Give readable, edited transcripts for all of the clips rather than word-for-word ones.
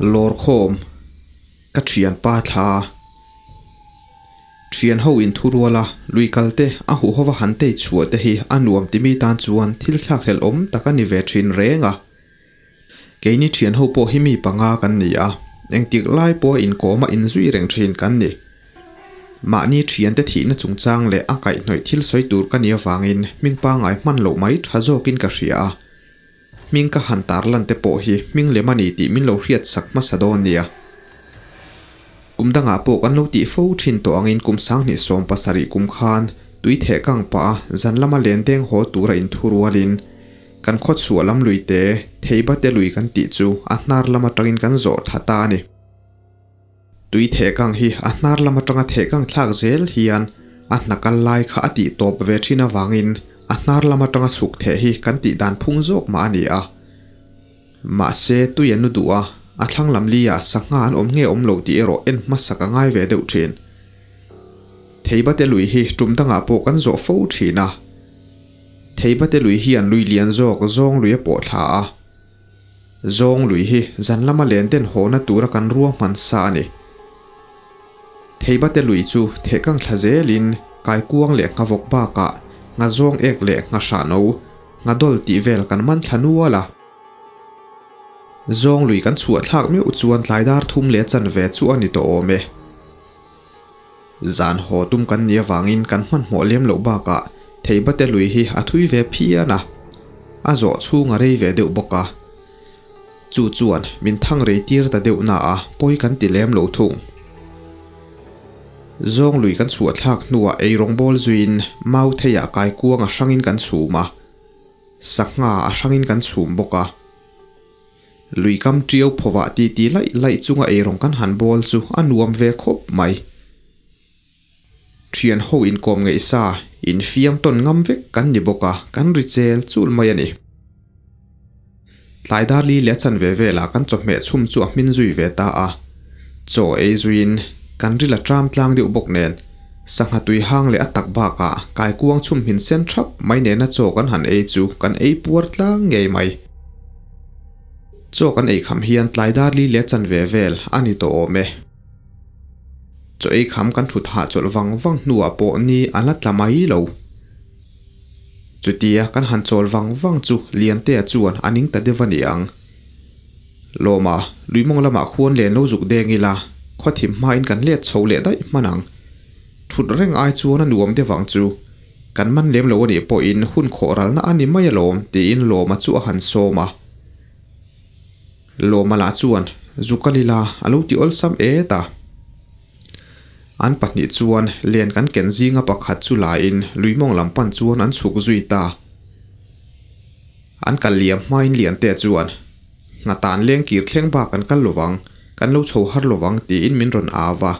Lawrkhawm, Ka thianpa thla. Thian ho in thurual a, lui kal te, a huh hova han tei chhuah te hi a nuam timi tan chuan thil thlakhlelh awm tak a ni ve thin reng a. Keini thian ho pawh hi mi panga kan ni a, engtik lai pawha inkawma inzui reng thin kan ni. Mahni thiante thihna chungchang leh a kaihhnawih thil sawi tur ka nih avangin hming pangngai hman loh mai tha zawkin ka hria a. Hming ka han tarlan te pawh hi hming lem a ni tih min lo hriat sak hmasa dawn nia. Kum dangah pawh kan lo tih fo thin tawh angin kum 2017 kum khan tui theh kang pah a zan lama len deng haw tura inthu rualin kan khaw chhuah lam lui te Theibate lui kan tih chu a hnar lam atangin kan zawh tha ta a ni. Tui theh kang hi a hnar lam atanga theh kang thlak zel hian a hna kal lai kha a tih tawp ve thin avangin a hnar lam atanga chhuk theh hi kan tih dan phung zawk mah a ni a. Mahse tui an nu duh a, a thlang lam li ah sangha an awm nge awm lo tih erawh en hmasak a ngai ve deuh thin. Theibate lui hi tum dangah pawh kan zawh fo thin a. Theibate lui hian lui lian zawk zawng lui a pawh thla a. Zawng lui hi zan lama len den hawhna tura kan ruahman sa a ni. Theibate lui chu thehkang thla zelin kaikuang leh nghavawk bakah nghazawng ek leh nghahrah no, nghadawl tih vel kan man thla nual a. Zawng lui kan chhuah thlak meuh chuan tlai dar thum leh chanve chu a ni tawh awm e. Zan haw tum kan nih avangin kan hmanhmawh lem loh bakah Theibate lui hi a thui ve phian a, a zawh chhung a rei ve deuh bawk a. Chu chuan min thang rei tir ta deuh na a, pawi kan ti lem lo thung. Zawng lui kan chhuah thlak hnuah eirawng bawl zuiin mau theiah kaikuang a hrangin kan chhum a, sangha a hrangin kan chhum bawk a. Lui kam ṭiau phawvah titi laih laih chunga eirawng kan han bawl chu a nuam ve khawp mai. Ṭhian ho inkawm ngeih sa, infiam tawn ngam vek kan ni bawk a, kan ri chel chul mai a ni. Tlai dar li leh a chanve velah kan chawhmeh chhum chu a hmin zui ve ta a. Chaw ei zuiin kan ril a ṭam tlang deuh bawk nen, sangha tui hang leh a tak bakah kaikuang chhum hmin sen ṭhap mai nena chaw kan han ei chu kan ei puar tlang ngei mai. Chaw kan ei kham hian tlai dar li leh chanve vel a ni tawh awm e. Chaw ei kham kan thut hahchawlh vang vang hnuah pawh ni a la tla mai lo. Chutia kan han chawl vang vang chu Liantea chuan a ning ta deuh a ni ang. Lawma, Luimawng lamah khuan len lo zuk deng ila, khaw thim hmain kan let chho leh daih hman ang. Thut reng ai chuan a nuam deuh ang chu. Kan man lem lo a nih pawhin hun khawh ralna a ni mai alawm tiin Lawma chu a han sawm a. Lawma lah chuan zu kal ila a lo ti awlsam et a. An pahnih chuan len kan ken zinga pakhat chu lain Luimawng lam pan chuan an chhuk zui ta. An kal liam hmain Liantea chuan, Nghatan leng kir thleng bak kan kal lovang, kan lo chho har lovang tiin min rawn au a.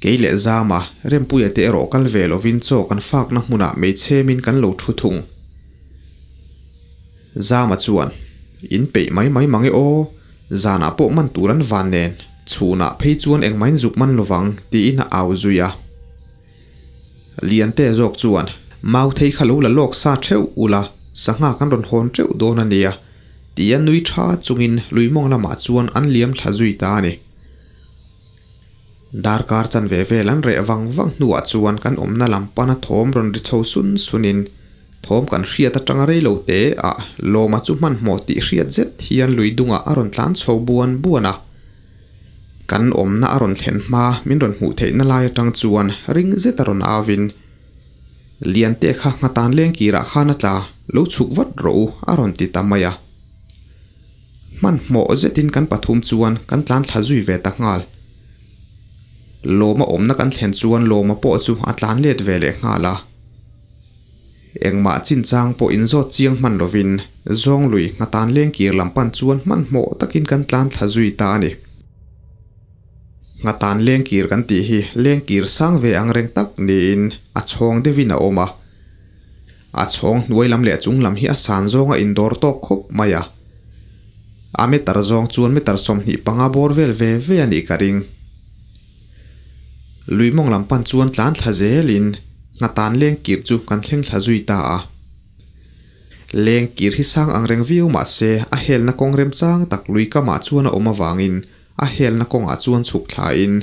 Kei leh Zama, Rempuia te erawh kal ve lovin chaw kan fakna hmunah hmeichhemin kan lo thu thung. Zama chuan, In peih mai mai mang e aw, zanah pawh man tur an van nen, chhunah phei chuan engmahin zuk man lovang, tiin a au zui a. Liante zawk chuan, Mauthei kha lo la lawk sa theuh ula, sangha kan rawn hawn teuh dawn a nia, tia nui tha chungin luimawng lamah chuan an liam thla zui ta a ni. Darkar chanve vel an reh vang vang hnuah chuan kan awmna lam pana thawm rawn ri chho sun sunin thawm kan hriat atanga rei lo te ah Lawma chu hmanhmawh tih hriat zet hian lui dungah a rawn tlan chho buan buan a. Kan awmna a rawn thlen hma min rawn hmuh theihna lai atang chuan ring zet a rawn au in Liante kha nghatan leng kirah khan a tla, lo chhuk vat rawh u a rawn ti ta mai a. Hmanhmawh zetin kan pathum chuan kan tlan thla zui ve ta nghal. Lawma awmna kan thlen chuan Lawma pawh chu a tlan let ve leh nghal a. Engmah chinchang pawh inzawt chiang hman lovin zawng lui nghatan lengkir lam pan chuan hmanhmawh takin kan tlan thla zui ta a ni. Nghatan lengkir kan tih hi lengkir sang ve ang reng tak niin a chhawng deuhin a awm a. A chhawng hnuai lam leh chung lam hi a san zawng a indawr tawk khawp mai a. A meter zawng chuan meter 25 bawr vel ve ve a nih ka ring. Lui mawng lam pan chuan tlan thla zelin nghatan leng kir chu kan thleng thla zui ta a. Leng kir hi sang ang reng viau mah se a helna kawng remchang tak lui kamah chuan a awm avangin a helna kawngah chuan chhuk thlain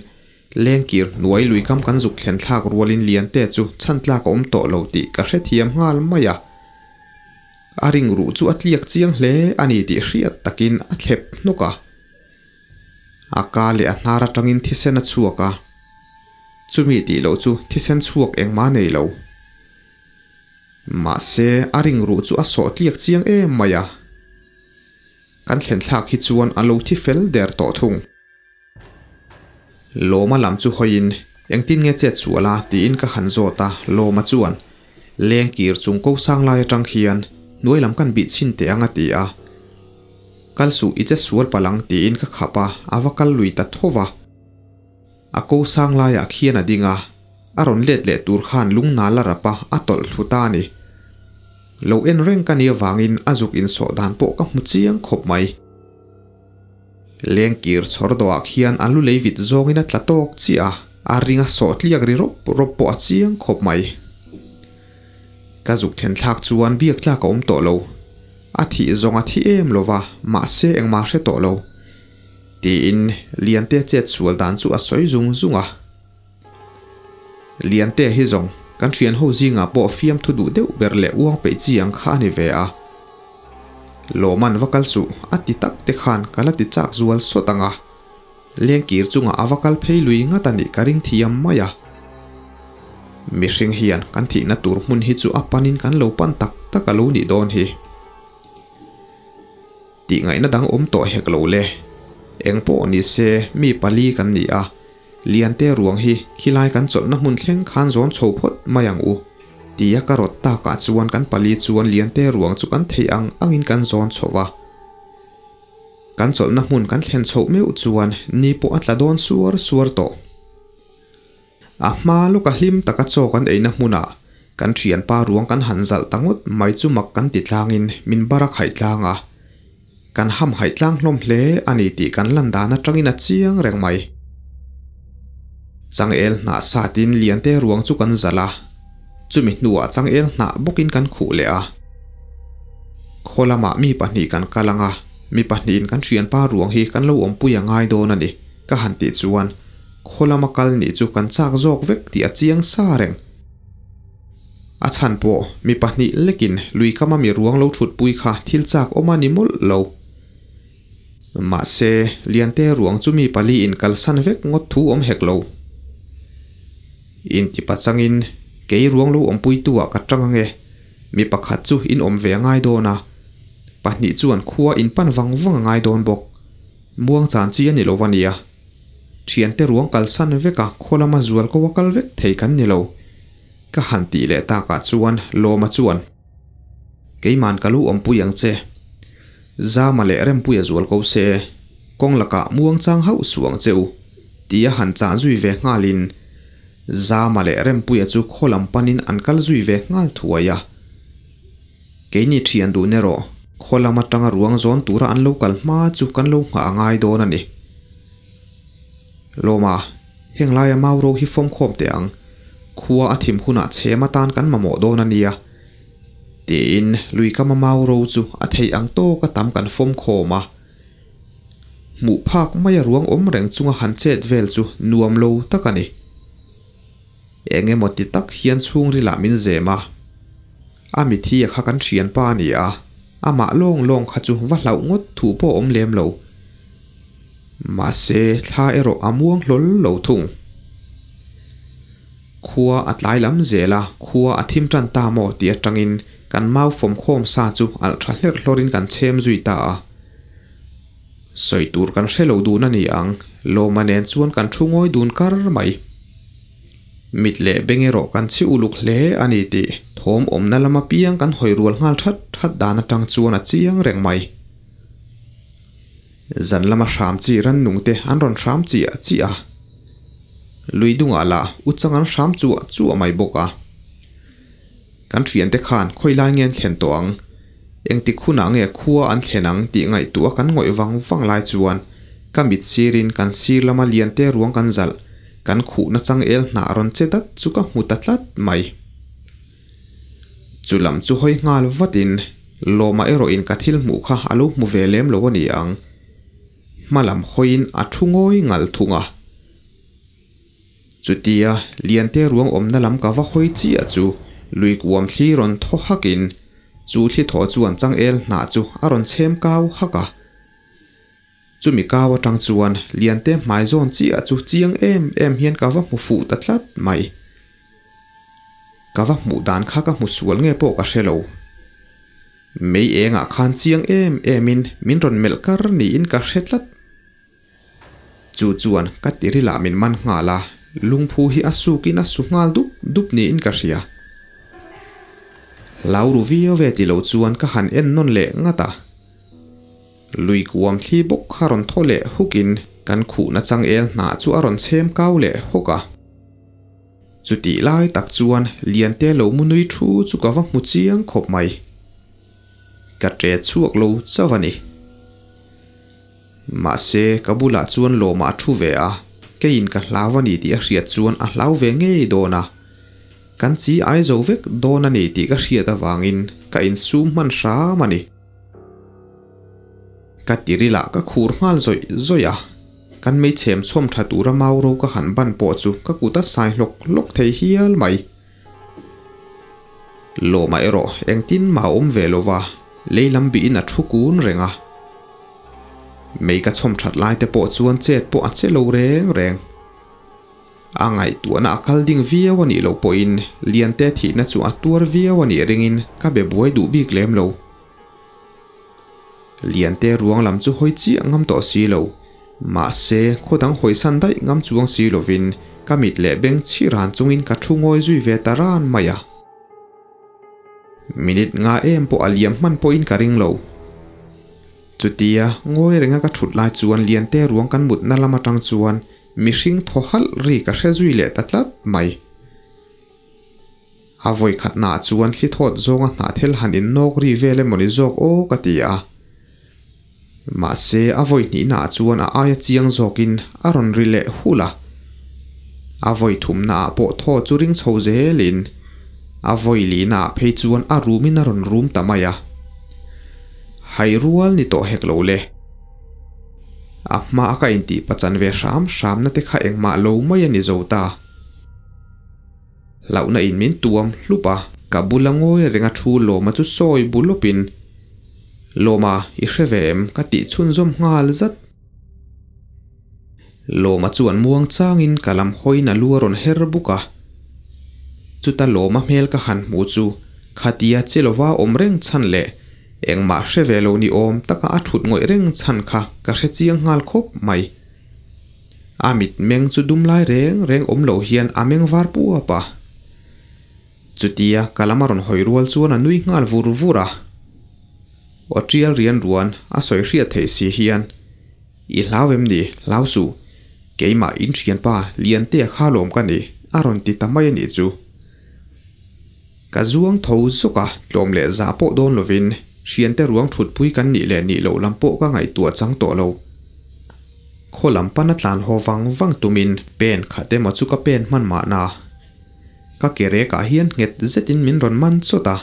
Lengkir hnuai luikam kan zuk thlen thlak rualin Liante chu chhan tlak a awm tawh lo tih ka hrethiam nghal mai a. A ring ruh chu a tliak chiang hle a ni tih hriat takin a thlep hnawk a. A ka leh a hnar atangin thisen a chhuak a. Chumi tih loh chu thisen chhuak engmah nei lo. Mahse, a ring ruh chu a sawh tliak chiang em mai a. Kan thlen thlak hi chuan a lo thi fel der tawh thung. Lawma lam chu hawiin, Engtin nge chet sual a? tiin ka han zawt a, Lawma chuan, Leng kir chung ko sang lai atang khian hnuai lam kan bih chhin teh ang a ti a. Kal suh i che sual palh ang tiin ka khap a, a va kal lui ta tho va. A ko sang laiah khian a ding a, a rawn let leh tur khan lung nal a rap a, a tawlh thlu ta a ni. Lo en reng ka nih avangin a zuk insawh dan pawh ka hmu chiang khawp mai. Lengkir chhawr dawhah khian a lu lei vit zawngin a tla tawk chiah a, a ring a sawh tliak ri rawp rawp pawh a chiang khawp mai. Ka zuk then thlak chuan biak tlak a awm tawh lo. A thih zawng a thi em lo va, mahse engmah hre tawh lo. Tiin Liante chet sual dan chu a sawi zung zung a. Liante hi zawng kan thian ho zingah pawh fiamthu duh deuh ber leh uang peih chi ang kha a ni ve a. Lawman va kal suh a ti tak te khan ka la ti chak zual sawt ang a. Lengkir chungah a va kal phei lui ngat a nih ka ring thiam mai a. Mihring hian kan thihna tur hmun hi chu a panin kan lo pan tak tak a lo nih dawn hi. Tih ngaihna dang awm tawh hek lo le. Eng pawh ni se mi pali kan ni a, Liante ruang hi khilai kan chawlhna hmun thleng khan zawn chho phawt mai ang u. Tia ka rawt takah chuan kan pali chuan Liante ruang chu kan theih ang angin kan zawn chho va. Kan chawlhna hmun kan thlen chhoh meuh chuan ni pawh a tla dawn suar suar tawh. A hma lawka hlim taka chaw kan eina hmunah kan thianpa ruang kan han zalh ta ngawt mai chu mak kan ti tlangin min bar a khaih tlang a. Kan ham haih tlang hlawm hle a ni tih kan lan dan atangin a chiang reng mai. Changel hnah satin Liante ruang chu kan zalh a, chumi hnuah changel hnah bawkin kan khuh leh a. Khaw lamah mi pahnih kan kal ang a, mi pahnihin kan thianpa ruang hi kan lo awmpui a ngai dawn a ni ka han tih chuan khaw lama kal nih chu kan chak zawk vek tih a chiang sa reng. A chhan pawh mi pahnih lekin lui kama mi ruang lo thutpui kha thil chak awm a ni mawlh lo. Mahse, Liante ruang chu mi pali in kalsan vek ngawt thu awm hek lo. Inti pachangin kei ruang lo awmpuitu ah ka tang ange, mi pakhat chu in awm ve a ngai dawn a, pahnih chuan khua in pan vang vang a ngai dawn bawk. Muang chan chi a ni lo va nia. Thiante ruang kalsan vek a khaw lama zual ko a kal vek thei kan ni lo. Ka han tih leh takah chuan Lawma chuan, Keiman ka lu awmpui ang che. Zama leh Rempuia zual ko se, kawng lakah muang chang hauh suh ang che u, tia han chah zui ve nghalin Zama leh Rempuia chu khaw lam panin an kal zui ve nghal thuai a. Keini thian dun erawh khaw lam atanga ruang zawn tura an lo kal hma chu kan lo nghah a ngai dawn a ni. Lawma, heng laia mau ro hi fawm khawm teh ang. Khua a thim hunah chhem atan kan mamawh dawn a nia. Tiin lui kama mau ro chu a theih ang tawka tam kan fawm khawm a. Hmuh phak maia ruang awm reng chunga han chet vel chu nuam lo tak a ni. Eng emaw ti tak hian chhungrilah min zem a. A mithi a kha kan thianpa a ni a, amah lawng lawng kha chu va hlauh ngawt thu pawh a awm lem lo. Mahse, thla erawh a muang hlawl lo thung. Khua a tlai lam zel a, khua a thim tan ta maw tih atangin kan mau fawmkhawm sa chu alh tha hlerh hlawrin kan chhem zui ta a. Sawi tur kan hre lo dun a ni ang, Lawma nen chuan kan thu ngawi dun kar mai. Mit leh beng erawh kan chhi uluk hle a ni tih thawm awmna lama piang kan hawi rual nghal that that dan atang chuan a chiang reng mai. Zan lama hram chi rannung te an rawn hram chiah chiah a. Lui dungah lah u chang an hram chuah chuah mai bawk a. Kan thiante khan khawi lai nge an thlen tawh ang? Engtik hunah nge khua an thlen ang tih ngaihtuah kan ngawih vang vang lai chuan ka mit sirin kan sir lama liante ruang kan zalh kan khuhna changel hnah rawn che dat chu ka hmu ta tlat mai. Chu lam chu hawi nghal vatin Lawma erawhin ka thil hmuh kha a lo hmu ve lem lo a ni ang. Hma lam hawiin a thu ngawi ngal thung a. Chutia Liante ruang awmna lam ka va hawi chiah chu lui kuam thli rawn thaw hakin chu thli thaw chuan changel hnah chu a rawn chhem kau hak a. Chumi kau atang chuan Liante hmai zawn chiah chu chiang em em hian ka va hmu fuh ta tlat mai. Ka va hmuh dan kha ka hmu sual nge pawh ka hre lo. Mei engah khan chiang em emin min rawn melh kar niin ka hre tlat. Chu chuan ka tirilah min man nghal a, lungphu hi a sukin a su nghal dup dup niin ka hria. Hlau ru viau ve ti lo chuan ka han en nawn leh ngat a. Lui kuam thli bawk kha rawn thaw leh hukin kan khuhna changel hnah chu a rawn chhem kau leh hawk a. Chutih lai tak chuan Liante lo mu nui thu chu ka va hmu chiang khawp mai. Ka ṭe chhuak lo chauh a ni. Mahse, ka bulah chuan lawmah a thu ve a, keiin ka hlau a ni tih a hriat chuan a hlau ve ngei dawn a. Kan chi ai zo vek dawn a ni tih ka hriat avangin ka insum hman hram a ni. Ka tirilah ka khur nghal zawih zawih a, kan mei chhem chhawm tha tura mau ro ka han ban pawh chu ka kut a sai hlawk hlawk thei hial mai. Lawmah erawh engtin mah a awm ve lo va, lei lam bihin a thu kun reng a. Mei ka chhawm that lai te pawh chuan chet pawh a che lo reng reng. A ngaihtuahna a kal ding viau a nih loh pawhin Liante thihna chu a tuar viau a nih ringin ka be buai duh bik lem lo. Liante ruang lam chu hawi chiah ngam tawh si lo. Mahse, khaw dang hawisan daih ngam chuang si lovin ka mit leh beng chhi ran chungin ka thu ngawi zui ve ta ran mai a. Minute nga em pawh a liam hman pawhin ka ring lo. Chutia ngawi renga ka thut lai chuan Liante ruang kan mutna lam atang chuan mihring thaw halh ri ka hre zui leh ta tlat mai. A vawi khatnaah chuan thli thawt zawnga hnahthel han innawk ri vel emaw ni zawk aw ka ti a. Mahse a vawi hnihnaah chuan a aia chiang zawkin a rawn ri leh hulh a. A vawi thumnaah pawh thaw chu ring chho zelin a vawi lihnaah phei chuan a rumin a rawn rum ta mai a. Hai rual ni tawh hek lo le. A hmaa ka intih pachan ve hram hramna te kha engmah lo mai a ni zo ta. Hlauhna in min tuam hlup a. Ka bula ngawi renga thu Lawma chu sawi bu lawpin, Lawma, i hre ve em? ka tih chhunzawm nghal zat. Lawma chuan muang changin ka lam hawiin a lu a rawn her buk a. Chuta Lawma hmel ka han hmu chu khatia che lova awm reng chhan leh engmah hre ve lo ni awm taka a thut ngawih reng chhan kha ka hre chiang nghal khawp mai. A mit meng chu dum lai reng reng awm lo hian a meng var puap a. Chutia ka lam a rawn hawi rual chuan a nui nghal vur vur a. Aw tial rian ruan a sawi hriat theih si hian, I hlau em ni, hlau suh. Keimah in thianpa Liantea kha lawm ka ni, a rawn ti ta mai a nih chu. Ka zuang tho zawk a, tlawm leh zah pawh dawn lovin thiante ruang thutpui kan nih leh nih loh lam pawh ka ngaihtuah chang tawh lo. Khaw lam pana tlan haw vang vang tumin pen khat emaw chu ka pen hman mahna. Ka ke rekah hian nghet zetin min rawn man chawt a.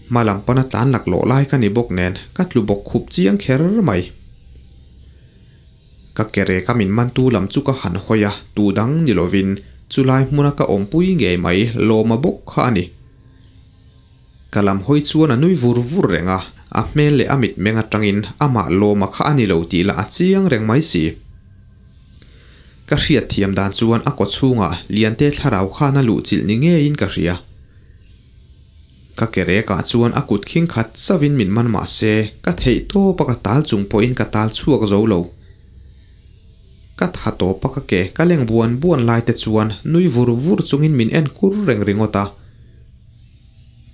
Hma lam pana tlan laklawh lai ka ni bawk nen ka tlu bawk khup chiang kher mai. Ka ke reka min mantu lam chu ka han hawi a, tu dang ni lovin chulai hmuna ka awmpui ngei mai lawma bawk kha a ni. Ka lam hawi chuan a nui vur vur reng a, a hmel leh a mitmeng atangin amah lawma kha a ni lo tih lah a chiang reng mai si. Ka hriat thiam dan chuan a kaw chhungah Liante thlarau khan a luh chilh ni ngeiin ka hria. Ka ke rekah chuan a kut khing khat chauhin min man mah se, ka theih tawp a ka tal chung pawhin ka tal chhuak zo lo. Ka tha tawp a ka ke ka leng buan buan lai te chuan nui vur vur chungin min en kur reng ringawt a.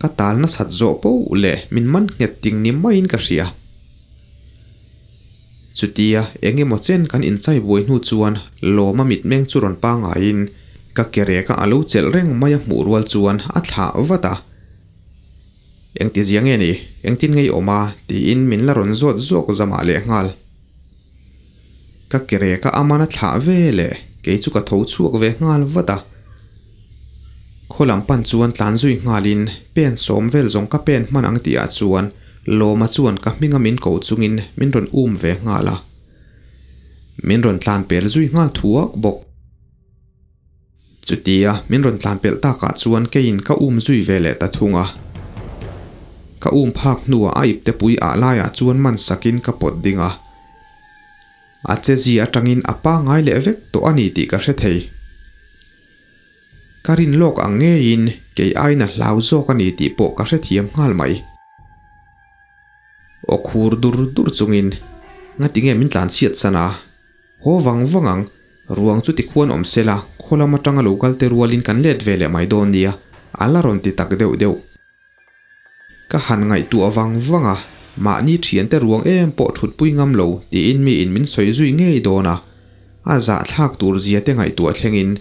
Ka tal nasat zawh poh leh min man nghet ting ni maiin ka hria. Chutia eng emaw chen kan inchai buai hnu chuan Lawma mitmeng chu rawn pangaiin ka ke reka a lo chelh reng mai a hmuh rual chuan a thlah vat a. Engti zia nge ni? Engtin ngei awm a? tiin min la rawn zawt zawk zamah lehnghal. Ka ke reka a man a thlah ve leh kei chu ka tho chhuak ve nghal vat a. Khaw lam pan chuan tlan zui nghalin pen sawm vel zawng ka pen hman ang tihah chuan Lawma chuan ka hminga min ko chungin min rawn um ve nghal a. Min rawn tlan pel zui nghal thuak bawk. Chutia min rawn tlan pelh takah chuan keiin ka um zui ve leh ta thung a. Ka um phak hnuah a ipte pui ah laiah chuan man sakin ka pawt ding a. A che zi atangin a pangai leh vek tawh a ni tih ka hre thei. Ka rin lawk ang ngeiin kei aiin a hlau zawk a ni tih pawh ka hrethiam nghal mai. Aw khur dur dur chungin, Ngati nge min tlan chhiat san a? Haw vang vang ang, ruang chu tikhuan awm se la, khaw lam atanga lo kal te rualin kan let ve leh mai dawn nia, a la rawn ti tak deuh deuh. Ka han ngaihtuah vang vang a, mahni thiante ruang em pawh thutpui ngam lo tiin miin min sawi zui ngei dawn a, a zahthlak tur zia te ngaihtuah thlengin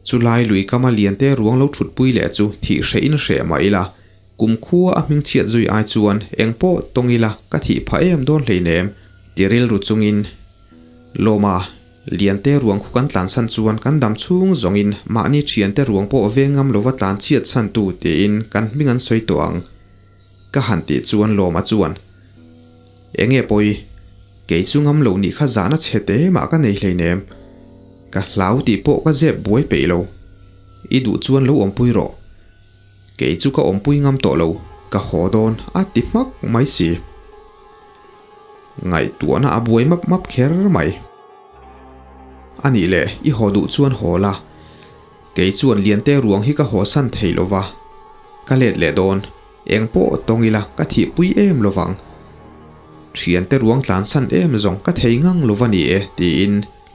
chulai lui kama liante ruang lo thutpui leh chu thih hreh in hreh mah ila, kumkhua a hming chhiat zui ai chuan eng pawh tawng ila ka thih phah em dawn hleinem ti rilru chungin Lawma Liante ruang khu kan tlansan chuan kan dam chhung zawngin mahni thiante ruang pawh veng ngam lova tlan chhiat chhan tu tiin kan hming an sawi tawh ang. Ka han tih chuan Lawma chuan, Enge pawi, kei chu ngam lo nih kha zahna chhe te mah ka nei hleinem. Ka hlau tih pawh ka zep buai peih lo. I duh chuan lo awmpui rawh. Kei chu ka awmpui ngam tawh lo, ka haw dawn a ti hmak mai si. Ngaihtuahna a buai map map kher mai. A nih leh, i haw duh chuan haw la. Kei chuan Liante ruang hi ka haw san thei lo va. Ka let leh dawn. Eng pawh tawng ila ka thihpui em lo vang. Thiante ruang tlan san em zawng ka thei ngang lo va ni e tiin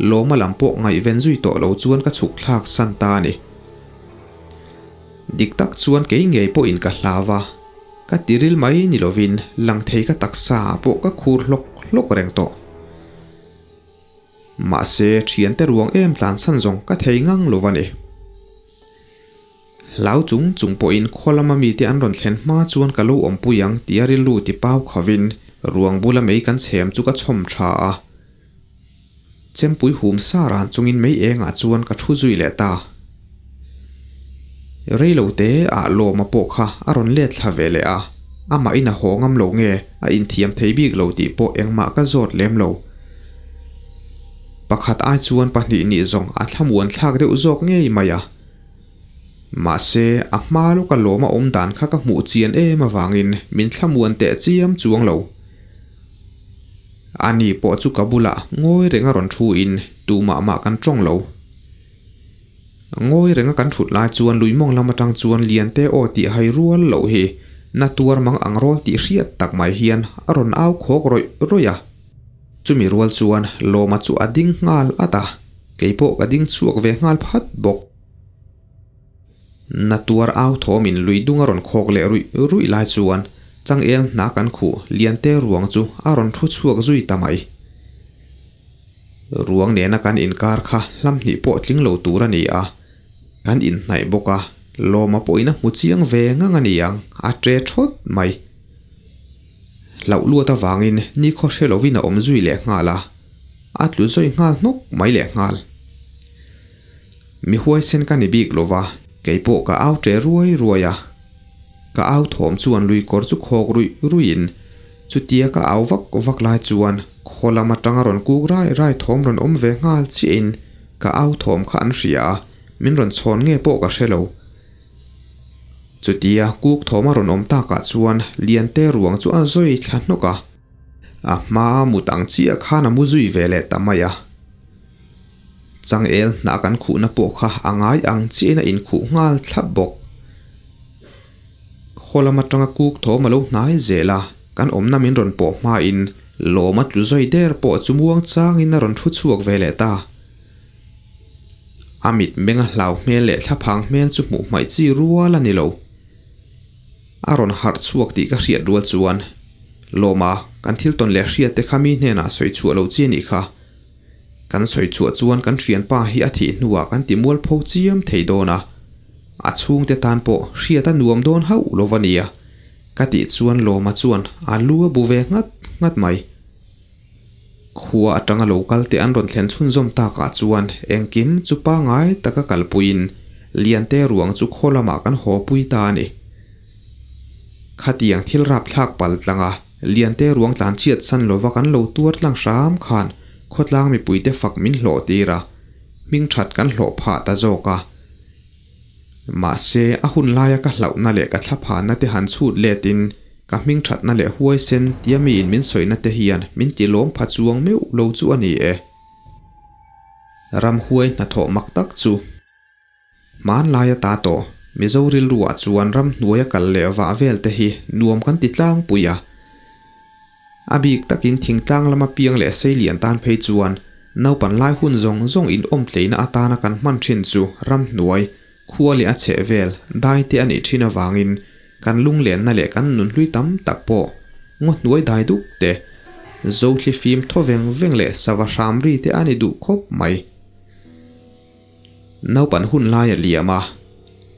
Lawma lam pawh ngaihven zui tawh lo chuan ka chhuk thlak san ta a ni. Dik tak chuan kei ngei pawhin ka hlau a. Ka tiril mai ni lovin lang thei ka taksa ah pawh ka khur hlawk hlawk reng tawh. Mahse, thiante ruang em tlansan zawng ka thei ngang lo va ni. Hlau chung chung pawhin khaw lama mite an rawn thlen hma chuan ka lo awmpui ang tia rilru ti pau khovin ruang bula mei kan chhem chu ka chhawm tha a. Chempui hum sa ran chungin mei engah chuan ka thu zui leh ta. Reilo te ah Lawma pawh kha a rawn let thla ve leh a, amah in a haw ngam lo nge a inthiam thei bik lo tih pawh engmah ka zawt lem lo. Pakhat ai chuan pahnih nih zawng a thlamuan thlak deuh zawk ngei mai a. Mahse, a hma lawka Lawma awm dan kha ka hmuh chian em avangin min thlamuan teh chiam chuang lo. Ani pawh chu ka bulah ngawi renga rawn thu in tumah mah kan tawng lo. Ngawi renga kan thut lai chuan Luimawng lam atang chuan Liante aw tih hai rual loh hi na tuar mang ang rawl tih hriat tak mai hian a rawn au khawk rawih rawih a. Chumi rual chuan Lawma chu a ding nghal at a, keipawh ka ding chhuak ve nghal phat bawk. Na tuar au thawmin lui dung a rawn khawk leh ruih ruih lai chuan changel hna kan khuh Liante ruang chu a rawn thu chhuak zui ta mai. Ruang nena kan inkar kha hlam hnih pawh tling lo tur a ni a, kan inhnaih bawk a, Lawma pawhin a hmu chiang ve ngang a ni ang, a ṭe ṭhawt mai. Hlauh luat avangin nikhaw hre lovin a awm zui leh nghal a, a tlu zawi nghal hnawk mai leh nghal. Mi huaisen ka ni bik lova, kei pawh ka au ṭe ruai ruai a. Ka au thawm chuan lui kawr chu khawk ruih ruihin chutia ka au vak vak lai chuan khaw lam atanga rawn kuk rai rai thawm rawn awm ve nghal chiahin ka au thawm kha an hria a, min rawn chhawn nge pawh ka hre lo. Chutia kuk thawm a rawn awm takah chuan Liante ruang chu a zawi thla hnawk a, a hma mut ang chiah khan a mu zui ve leh ta mai a. Changel hnah kan khuhna pawh kha a ngai ang chiahin a inkhuh nghal thlap bawk. Khaw lam atanga kuk thawm a lo hnai zel a, kan awmna min rawn pawh hmain lawm a tlu zawi der pawh chu muang changin a rawn thu chhuak ve leh ta. A mit meng a hlau hmel leh thlaphang hmel chu hmuh hmaih chi rual a ni lo. A rawn harh chhuak tih ka hriat rual chuan, Lawma, kan thil tawn leh hriat te kha mi hnenah sawi chhuah lo chi a nih kha. Kan sawi chhuah chuan kan thianpa hi a thih hnuah kan ti mualpho chiam thei dawn a, a chhungte tan pawh hriat a nuam dawn hauh lo va nia, ka tih chuan Lawma chuan a lu a bu ve nghat nghat mai. Khua atanga lo kal te an rawn thlen chhunzawm takah chuan engkim chu pangai taka kalpuiin. Liante ruang chu khaw lamah kan haw pui ta a ni. Khatiang thil rapthlak pal tlanga Liante ruang tlan chhiat san lova kan lo tuar tlang hram khan khawtlang mipuite fak min hlawh tir a, hming that kan hlawh phah ta zawk a. Mahse, a hun laia ka hlauhna leh ka thlaphahna te han chhut letin ka hming thatna leh huaisen tia miin min sawina te hian min ti lawm pha chuang meuh lo chu a ni e. Ramhuai hnathawh mak tak chu. Hmanlai ata tawh, Mizo rilruah chuan ramhnuaia kal leh vah vel te hi nuam kan ti tlangpui a. A bik takin thingtlang lama piang leh seilian tan phei chuan naupan lai hun zawng zawng inawmtleina atana kan hman thin chu ramhnuai, khua leh a chheh vel, dai te a nih thin avangin kan lunglenna leh kan nunhlui tam tak pawh ngaw hnuai dai dup te, zothli fim thaw veng veng leh sava hram ri te a ni duh khawp mai. Naupan hun lai a liam a,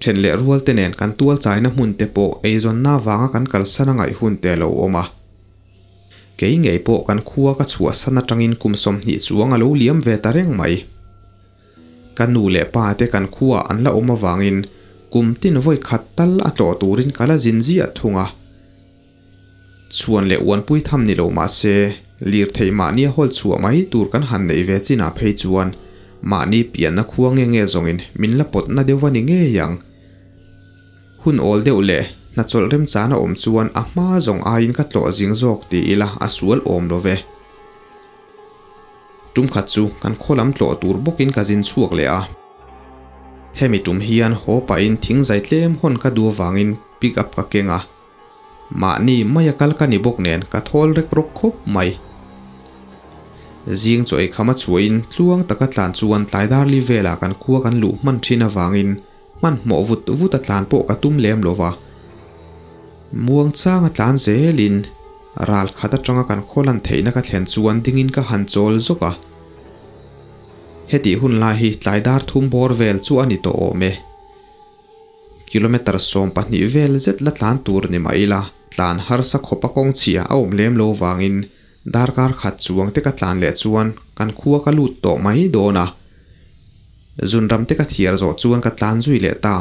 then leh rual te nen kan tual chaina hmun te pawh eizawnna avanga kan kalsan a ngaih hun te a lo awm a. Kei ngei pawh kan khua ka chhuahsan atangin kum 20 chuang a lo liam ve ta reng mai. Ka nu leh pa te kan khuaah an la awm avangin kum tin vawi khat tal a tlawh turin ka la zin ziah thung a. Chhuan leh uanpui tham ni lo mah se, lirthei mahnia hawl chhuah mai tur kan han neih ve chinah phei chuan mahni pianna khua nge nge zawngin min la pawtna deuh a ni ngei ang. Hun awl deuh leh hnachawlh remchana awm chuan a hma zawng aiin ka tlawh zing zawk ti ila a sual awm lo ve. Tum khat chu kan khaw lam tlawh tur bawkin ka zin chhuak leh a. Hemi tum hian haw pahin thing zai tlem hawn ka duh avangin pick up ka keng a. Mahni maia kal ka ni bawk nen ka thawl rek rawk khawp mai. Zing chaw ei kham a chhuahin tluang taka tlan chuan tlai dar li velah kan khua kan luh hman thin avangin hmanhmawh vut vut a tlan pawh ka tum lem lo va. Muang changa tlan zelin ral khat atanga kan khaw lan theihna ka thlen chuan dingin ka han chawl zawk a. Hetih hun lai hi tlai dar thum bawr vel chu a ni tawh awm e. Kilometre 12 vel zet la tlan tur ni mah ila, tlan harsa khawpa kawng chhia a awm lem lo vangin darkar khat chuang te ka tlan leh chuan kan khua ka lut tawh mai dawn a. Zunram te ka thiar zawh chuan ka tlan zui leh ta.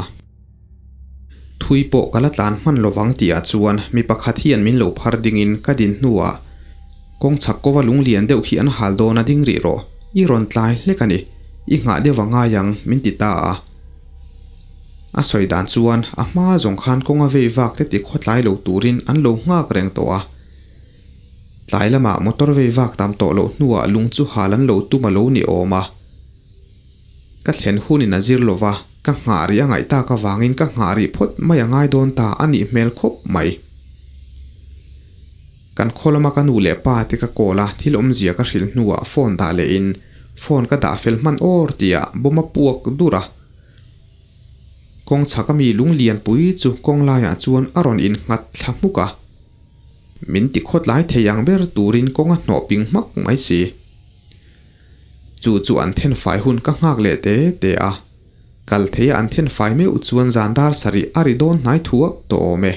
Thui pawh ka la tlan hman lovang tihah chuan mi pakhat hian min lo phar dingin ka din hnuah kawng chhak kova lunglian deuh khi an hal dawn a ding rih rawh, i rawn tlai hlek a ni, i nghah deuh a ngai ang min ti ta a. A sawi dan chuan a hma zawng khan kawnga vei vak te ti khawtlai lo turin an lo nghak reng tawh a. Tlai lamah motor vei vak tam tawh loh hnuah lung chu hal an lo tum a lo ni awm a. Ka thlen hunin a zir lova, ka nghah rih a ngaih tak avangin ka nghah rih phawt mai a ngai dawn ta a nih hmel khawp mai. Kan khaw lama ka nu leh pa te ka call a, thil awmzia ka hrilh hnuah phone dah lehin phone ka dah fel hman awr tihah bawm a puak dur a. Kawng chhaka mi lunglian pui chu kawng laiah chuan a rawn innghat thla hmuk a. Min ti khawtlai thei ang ber turin kawng a hnawh ping hmak mai si. Chu chu an then fai hun ka nghak leh te te a. Kal theia an then fai meuh chuan zan dar sarih a ri dawn hnai thuak tawh awm e.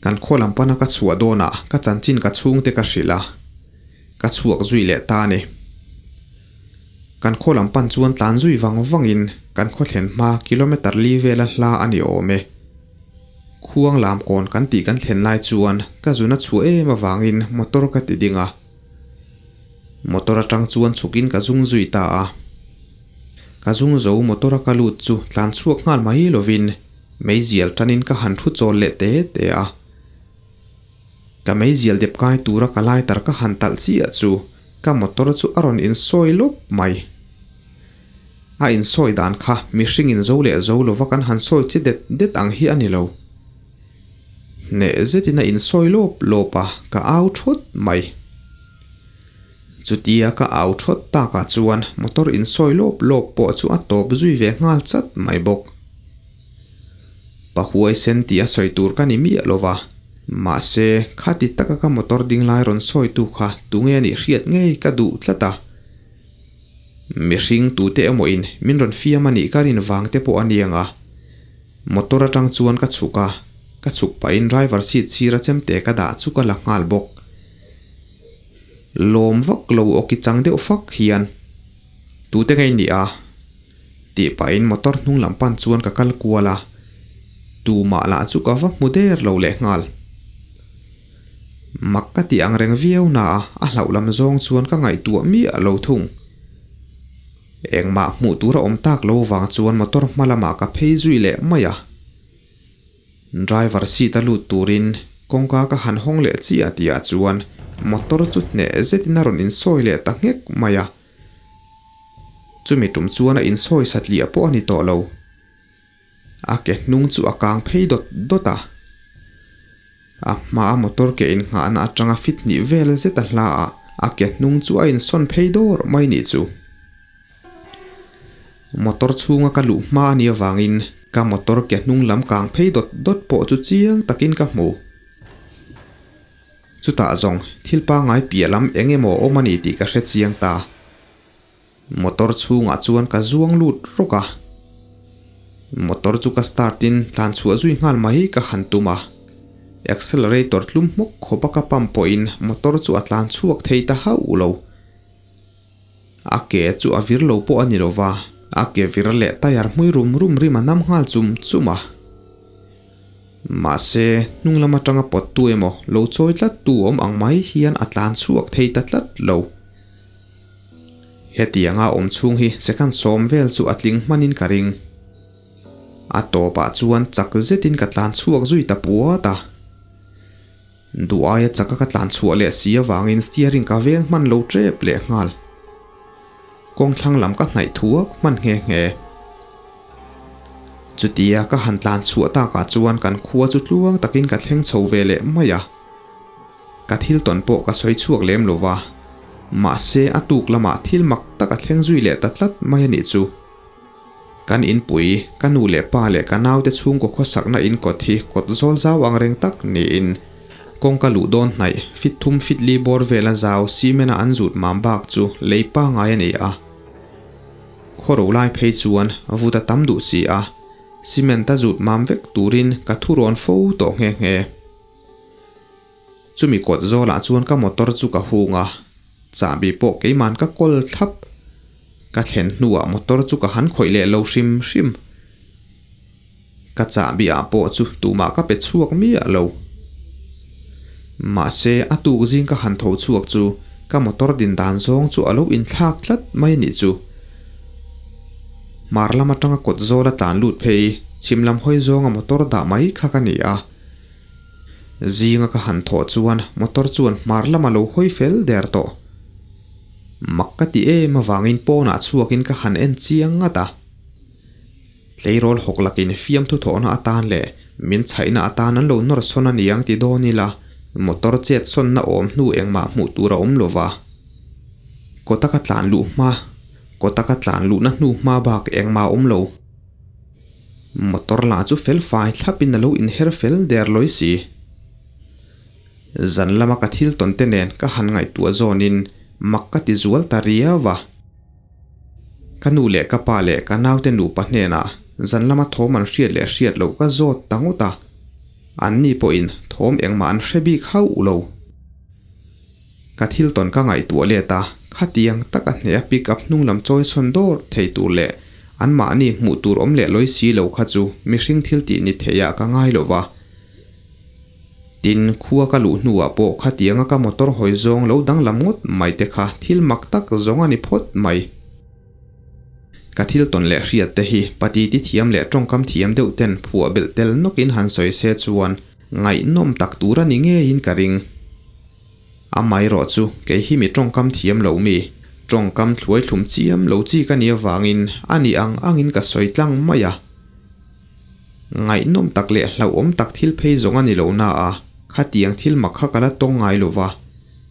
Kan khaw lam pana ka chhuah dawnah ka chanchin ka chhungte ka hrilh a, ka chhuak zui leh ta a ni. Kan khaw lam pan chuan tlan zui vang vangin kan khaw thlen hma kilometre li vela hla a ni awm e. Khuang lam kawn kan tih kan thlen lai chuan ka zun a chhuah em avangin motor ka ti ding a. Motor atang chuan chhukin ka zung zui ta a. Ka zung zo motor a ka lut chu tlan chhuak nghal mai lovin meizial tanin ka han thu chawl leh te te a. Ka meizial dep kai tura ka lighter ka han talh chiah chu ka motor chu a rawn insawi lawp mai. A insawi dan kha mihring in zo leh zo lova kan han sawi chi det det ang hi a ni lo. Hneh zetin a insawi lawp lawp a, ka au thawt mai. Chutia ka au thawt takah chuan motor insawi lawp lawp pawh chu a tawp zui ve nghal chat mai bawk. Pa huaisen tih a sawi tur ka ni miah lo va, mahse khati taka ka motor ding lai rawn sawitu kha tunge a nih hriat ngei ka duh tlat a. Mihring tute emaw in min rawn fiam a nih ka rin vang te pawh a ni ang a. Motor atang chuan ka chhuk a, ka chhuk pahin driver seat sira chemte ka dah chu ka la nghal bawk. Lawm vak lo awki chang deuh fak hian tute ngei ni a? Tih pahin motor hnung lam pan chuan ka kal kual a, tumah lah chu ka va hmu der lo lehnghal. Mak ka tih ang reng viau na a, a hlauh lam zawng chuan ka ngaihtuah miah lo thung. Engmah hmuh tur a awm tak lo vang chuan motor hma lamah ka phei zui leh mai a. Driver seat a lut turin kawngka ka han hawng leh chiah tihah chuan motor chu hneh zetin a rawn insawi leh ta nghek mai a. Chumi tum chuan a insawi satliah pawh a ni tawh lo. A ke hnung chu a kang phei dawt dawt a. A hmaa motor ke innghahna atanga fit hnih vel zet a hla a, a ke hnung chu a insawn phei dawr mai nih chu. Motor chhunga ka luh hma a nih avangin ka motor ke hnung lam kang phei dawt dawt pawh chu chiang takin ka hmu. Chutah zawng thil pangngai piah lam eng emaw awm a ni tih ka hre chiang ta. Motor chhungah chuan ka zuang lut rawk a. Motor chu ka start in tlan chhuah zui nghal mai ka han tum a. Accelerator tlum hmawk khawp a ka pump pawhin motor chu a tlan chhuak thei ta hauh lo. A ke chu a vir lo pawh a ni lova, a ke vir leh tyre hmui rum rum rim a nam nghal chum chum a. Mahse, hnung lam atanga pawttu emaw lo chawi tlattu awm ang mai hian a tlan chhuak thei ta tlat lo. Hetianga awm chhung hi second sawm vel chu a tling hmanin ka ring. A tawpah chuan chak zetin ka tlan chhuak zui ta puat a. Duh aia chaka ka tlan chhuah leh si avangin steering ka veng hman lo tep leh nghal. Kawngthlang lam ka hnaih thuak hman nghe nghe. Chutia ka han tlan chhuah takah chuan kan khua chu tluang takin ka thleng chho ve leh mai a. Ka thil tawn pawh ka sawi chhuak lem lo va, mahse a tuk lamah thil mak tak a thleng zui leh ta tlat mai a nih chu. Kan inpui, ka nu leh pa leh ka naute chhungkaw khawsakna in kawt hi kawt zawl zau ang reng tak niin kawngka luh dawn hnaih fit thum fit li bawr vela zau cement a an zut mam bak chu lei pangai a ni a. Khaw ro lai phei chuan vut a tam duh si a, cement a zut mam vek turin ka thu rawn fo tawh nghe nghe. Chumi kawt zawlah chuan ka motor chu ka hung a, chahbi pawh keiman ka kawl thlap. Ka thlen hnuah motor chu ka han khawih leh lo hrim hrim. Ka chahbi ah pawh chu tumah ka pe chhuak miah lo. Mahse, a tuk zing ka han tho chhuak chu ka motor din dan zawng chu a lo inthlak tlat mai a nih chu. Hmar lam atanga kawt zawla tlan lut phei chhim lam hawi zawnga motor dah mai kha ka ni a. Zinga ka han thawh chuan motor chuan hmar lama lo hawi fel der tawh. Mak ka ti em avangin pawnah chhuakin ka han en chiang ngat a. Tleirawl hawk lakin fiamthu thawhna atan leh min chhaihna atan an lo nawr sawn a niang ti dawn ila motor chet sawnna awm hnu engmah hmuh tur a awm lo va. Kawta ka tlan luh hma, kawta ka tlan luhna hnu hma bak engmah a awm lo. Motor lah chu fel fai thlapin a lo inher fel der lawi si. Zan lama ka thil tawn te nen ka han ngaihtuah zawnin mak ka ti zual ta riau a. Ka nu leh ka pa leh ka naute nupa hnenah zan lama thawm an hriat leh hriat loh ka zawt ta ngawt a. Anni pawhin thawm engmah an hre bik hauh lo. Ka thil tawn ka ngaihtuah let a, khatiang taka hneh a pick up hnung lam chawi sawn dawr thei tur leh anmahni hmuh tur awm leh lawi si lo kha chu mihring thil tih ni theiah ka ngai lo va. Tin, khua ka luh hnuah pawh khatianga ka motor hawi zawng lo danglam ngawt mai te kha thil mak tak zawng a ni phawt mai. Ka thil tawn leh hriat te hi pati ti thiam leh tawngkam thiam deuh ten phuah belh tel nawkin han sawi se chuan ngaihnawm tak tur a ni ngeiin ka ring. Amaherawh chu kei hi mi tawngkam thiam lo mi, tawngkam thluai thlum chiam lo chi ka nih avangin a nih ang angin ka sawi tlang mai a. Ngaihnawm tak leh hlauhawm tak thil phei zawng a ni lo na a, khatiang thil mak kha ka la tawng ngai lo va.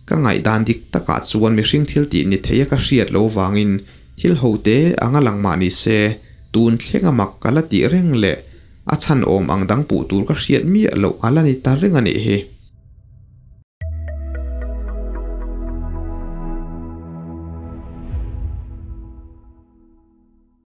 Ka ngaihdan dik takah chuan mihring thil tih ni thei a ka hriat lo vangin thil ho te anga lang mah ni se, tun thleng a mak ka la tih reng leh a chhan awm ang dang puh tur ka hriat miah loh a la ni ta reng a nih hi.